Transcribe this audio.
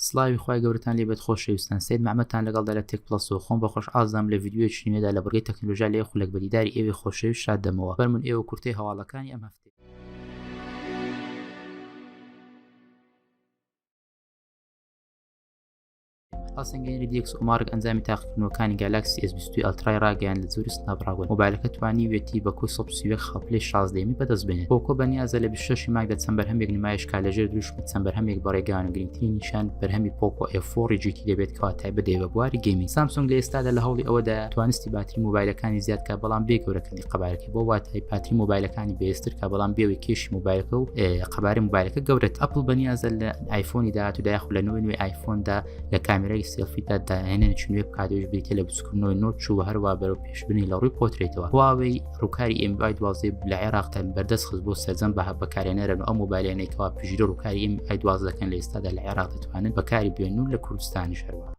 سڵاوی خوای گەورەتان لێ بێت خۆشەویستان سید مەحمەدتان لەگەڵدا لە تێک پڵەس و خۆم بە خۆشحاڵ دەزانم لە ڤیدیۆیەکی نوێدا لە بڕگەی تەکنەلۆژیا لە یەک خولەک بە دیداری ئێوەی خۆشەویست شاد دەمەوە فەرموون ئێوە کورتەی هەواڵەکانی ئەم هەفتەیە. هەڵسەنگێنەری دی ئێکس ئۆمارک ئەنجامی تاقیکردنەوەکانی گالاکسی ئێس 22 ئەلترای ڕاگەیاند لە جۆری سناپدراگۆن مۆبایلەکە توانیویەتی بە کۆی 131 خاڵ پلەی شازدەیەمی بەدەست بێنێت پۆکۆ بەنیازە لە 26 مانگدا چەند بەرهەمێک نمایش کا لەژێر دروشمی چەند بەرهەمێک بەڕێگان و گرنگترین نیشان بەرهەمی پۆکۆ F4 GT دەبێت کەوا تایبەت دەبێت بە بواری gaming سامسۆنگ لە ئێستادا لە هەوڵی ئەوەدایە توانستی باتری مۆبایلەکانی زیاد کا بەڵام بێ گەورەکردنی قەبارەکەی بۆ واتای باتری مۆبایلەکانی بەهێزتر کا بەڵام بێوەی کێشی مۆبایلەکە و قەبارەی مۆبایلەکە گەورەت ئەپڵ بەنیازە لە ئایفۆنی داهاتوودا یاخود لە نوێ نوێی ئایفۆندا لە کامێرای سێڵفیدا داهێنانێکی نوێ بکات ئەویش بریتیە لە بچووکردنەوەی notch و هەروە بەرەو پێشبرنی لە ڕووی پۆترێتەوە هواوی ڕووکاری ئێم ئای 12 لە عێراقدا بەردەست خست بۆ سەرجەم بە بەکارهێنەران و ئەو مۆبایلانەی کەوا پشتگیری ڕووکاری ئێم ئای 12 دەکەن لە ئێستادا لە عێراق دەتوانن بەکاری بێنن و لە کوردستانیش هەروە.